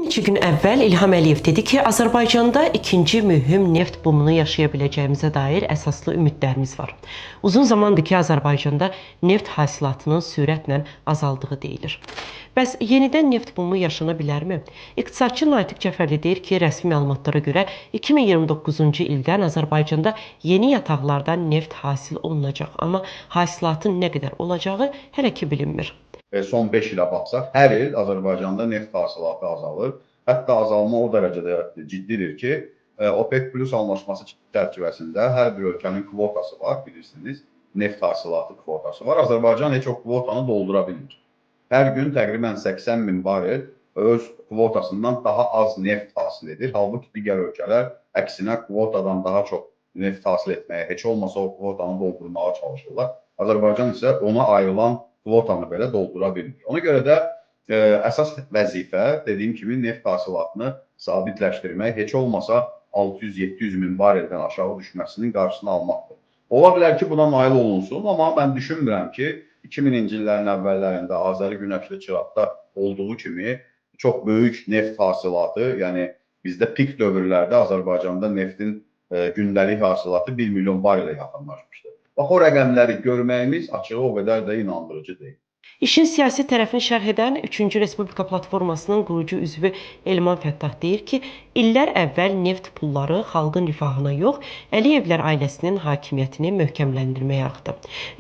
2 gün əvvəl İlham Əliyev dedi ki, Azərbaycanda ikinci mühüm neft bumunu yaşaya biləcəyimizə dair əsaslı ümidlərimiz var. Uzun zamandır ki, Azərbaycanda neft hasilatının sürətlə azaldığı deyilir. Bəs yenidən neft bumu yaşana bilərmi? İqtisadçı Natiq Cəfərli deyir ki, rəsmi məlumatlara görə 2029-cu ildən Azərbaycanda yeni yataqlardan neft hasil olunacaq, amma hasilatın nə qədər olacağı hələ ki bilinmir. Son 5 ilə baxsaq, hər il Azərbaycanda neft hasilatı azalır. Hətta azalma o dərəcədə ciddidir ki, OPEC Plus anlaşması çərçivəsində hər bir ölkənin kvotası var, bilirsiniz. Neft hasilatı kvotası var. Azərbaycan heç o kvotanı doldura bilmir. Hər gün təqribən 80 min barel öz kvotasından daha az neft hasil edir. Halbuki digər ölkələr əksinə kvotadan daha çox neft hasil etməyə, heç olmasa o kvotanı doldurmağa çalışırlar. Azərbaycan isə ona ayrılan kvotanı belə doldura bilmir. Ona görə də əsas vəzifə, dediyim kimi, neft hasilatını sabitləşdirmək, heç olmasa 600-700 min bareldən aşağı düşməsinin qarşısını almaqdır. Ola bilər ki, buna nail olunsun, amma mən düşünmürəm ki, 2000-ci illərin əvvəllərində Azəri Günəşli Çıraqda olduğu kimi çox böyük neft hasilatı, yəni bizdə pik dövrlərdə Azərbaycanda neftin gündəlik hasilatı 1 milyon barelə yaxınlaşmışdı. Bax, o rəqəmləri görməyimiz açığı o qədər də inandırıcı deyil. İşin siyasi tərəfini şərh edən 3-cü Respublika Platformasının qurucu üzvü Elman Fəttah deyir ki, illər əvvəl neft pulları xalqın rifahına yox, Əliyevlər ailəsinin hakimiyyətini möhkəmləndirməyə axdı.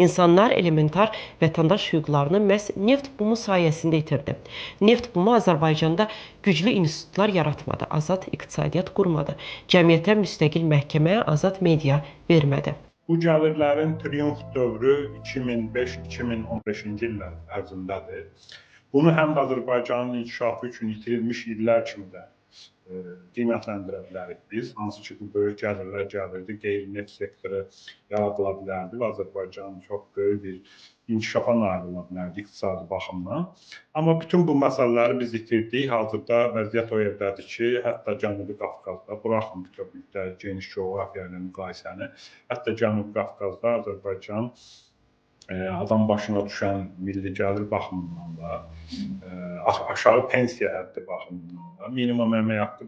İnsanlar elementar vətəndaş hüquqlarını məhz neft bumu sayəsində itirdi. Neft bumu Azərbaycanda güclü institutlar yaratmadı, azad iqtisadiyyat qurmadı, cəmiyyətə müstəqil məhkəmə, azad media vermədi. Bu gəlirlərin triumf dövrü 2005-2015-ci illər ərzindədir. Bunu həm də Azərbaycanın inkişafı üçün itirilmiş illər kimi də qiymətləndirə bilərik biz. Hansı ki, bu böyük gəlirlər gəlirdi, qeyri-neft sektoru yaradıla bilərdi və Azərbaycan çox böyük bir inkişafa nail ola bilərdi iqtisadi baxımdan. Amma bütün bu məsələləri biz itirdik. Hazırda vəziyyət o yerdədir ki, hətta Cənubi Qafqazda, buraxın bütövlükdə geniş coğrafiya ilə müqayisəni, hətta Cənubi Qafqazda Azərbaycan adam başına düşən milli gəlir baxımından da, aşağı pensiya həddi baxımından da, minimum əmək haqqı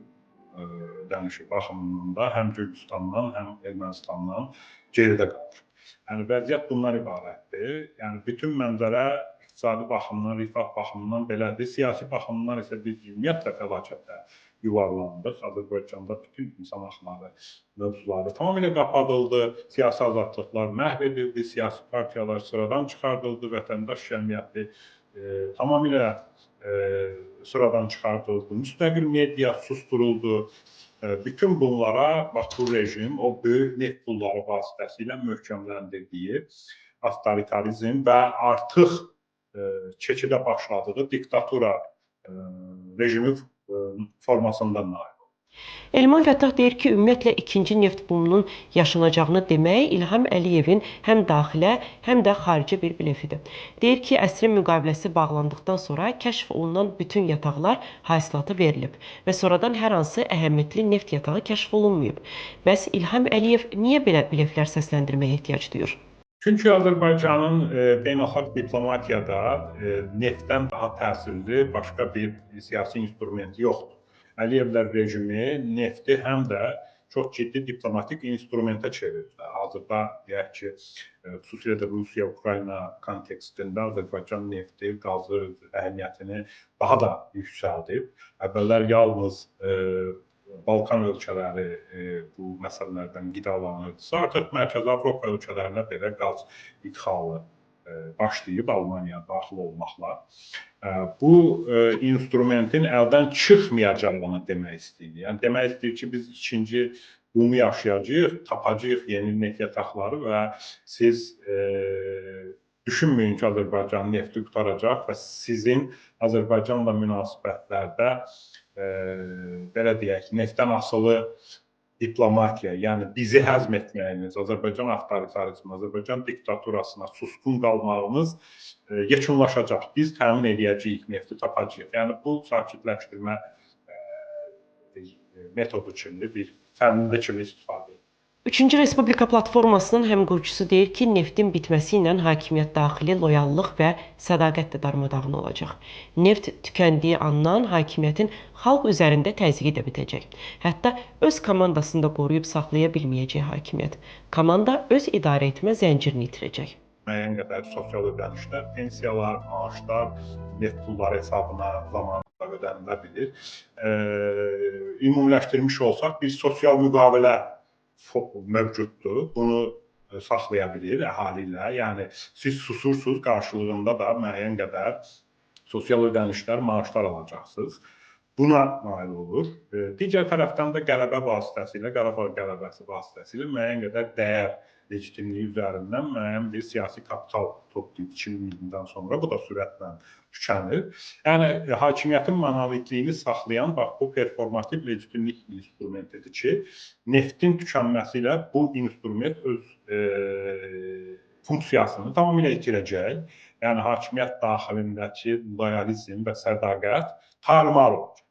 ödənişi baxımından da həm Gürcüstandan, həm Ermənistandan geridə qalır. Yəni vəziyyət bundan ibarətdir. Yəni bütün mənzərə iqtisadi baxımdan, rifah baxımından belədir. Siyasi baxımdan isə biz ümumiyyətlə fəlakətə yuvarlandıq. Azərbaycanda bütün insan haqları mövzuları tamamilə qapadıldı, siyasi azadlıqlar məhv edildi, siyasi partiyalar sıradan çıxardıldı, vətəndaş cəmiyyəti tamamilə sıradan çıxardıldı, müstəqil media susturuldu. Bütün bunlara bax bu rejim o böyük neft pulları vasitəsilə möhkəmləndirdiyi avtoritarizm və artıq keçidə başladığı diktatura rejimi formasından nail oldu. Elman Fəttah deyir ki, ümumiyyətlə ikinci neft bumunun yaşanacağını demək İlham Əliyevin həm daxilə, həm də xaricə bir blefidir. Deyir ki, əsrin müqaviləsi bağlandıqdan sonra kəşf olunan bütün yataqlar hasilata verilib və sonradan hər hansı əhəmiyyətli neft yatağı kəşf olunmayıb. Bəs İlham Əliyev niyə belə bleflər səsləndirməyə ehtiyac duyur? Çünki Azərbaycanın beynəlxalq diplomatiyada neftdən daha təsirli başqa bir siyasi instrumenti yoxdur. Əliyevlər rejimi nefti həm də çox ciddi diplomatik instrumentə çevirdilər. Hazırda deyək ki, xüsusilə də Rusiya-Ukrayna kontekstində Azərbaycan nefti, qazı əhəmiyyətini daha da yüksəldib. Əvvəllər yalnız Balkan ölkələri bu məsələlərdən qidalanırdısa, artıq Mərkəzi Avropa ölkələrinə belə qaz idxalı başlayıb, Almaniya daxil olmaqla. Bu instrumentin əldən çıxmayacağını demək istəyir. Yəni demək istəyir ki, biz ikinci bumu yaşayacağıq, tapacağıq yeni neft yataqları və siz düşünməyin ki, Azərbaycanın nefti qurtaracaq və sizin Azərbaycanla münasibətlərdə belə deyək, neftdən asılı diplomatiya, yəni bizi həzm etməyiniz, Azərbaycan avtoritarizmi, Azərbaycan diktaturasına susqun qalmağınız yekunlaşacaq. Biz təmin eləyəcəyik, nefti tapacağıq. Yəni bu sakitləşdirmə metodu kimi bir fəndə kimi istifadə edilir. Üçüncü Respublika platformasının həmqurucusu deyir ki, neftin bitməsi ilə hakimiyyət daxili loyallıq və sədaqət də darmadağın olacaq. Neft tükəndiyi andan hakimiyyətin xalq üzərində təzyiqi də bitəcək. Hətta öz komandasını da qoruyub saxlaya bilməyəcək hakimiyyət. Komanda öz idarə etmə zəncirini itirəcək. Müəyyən qədər sosial ödənişlər, pensiyalar, maaşlar neft pulları hesabına zamanında ödənilə bilir. Ümumiləşdirmiş olsaq, bir sosial müqavilə mövcuddur. Bunu saxlaya bilir əhali ilə. Yəni siz susursunuz, qarşılığında da müəyyən qədər sosial ödənişlər, maaşlar alacaqsınız. Buna nail olur. Digər tərəfdən də qələbə vasitəsilə, Qarabağ qələbəsi vasitəsilə müəyyən qədər dəyər legitimliyi üzərindən müəyyən bir siyasi kapital toplayıb 2000-ci ildən sonra bu da sürətlə tükənir. Yəni hakimiyyətin monolitliyini saxlayan bax bu performativ legitimlik instrumentidir ki, neftin tükənməsi ilə bu instrument öz funksiyasını tamamilə itirəcək. Yəni hakimiyyət daxilindəki loyalizm və sədaqət tarumar olacaq.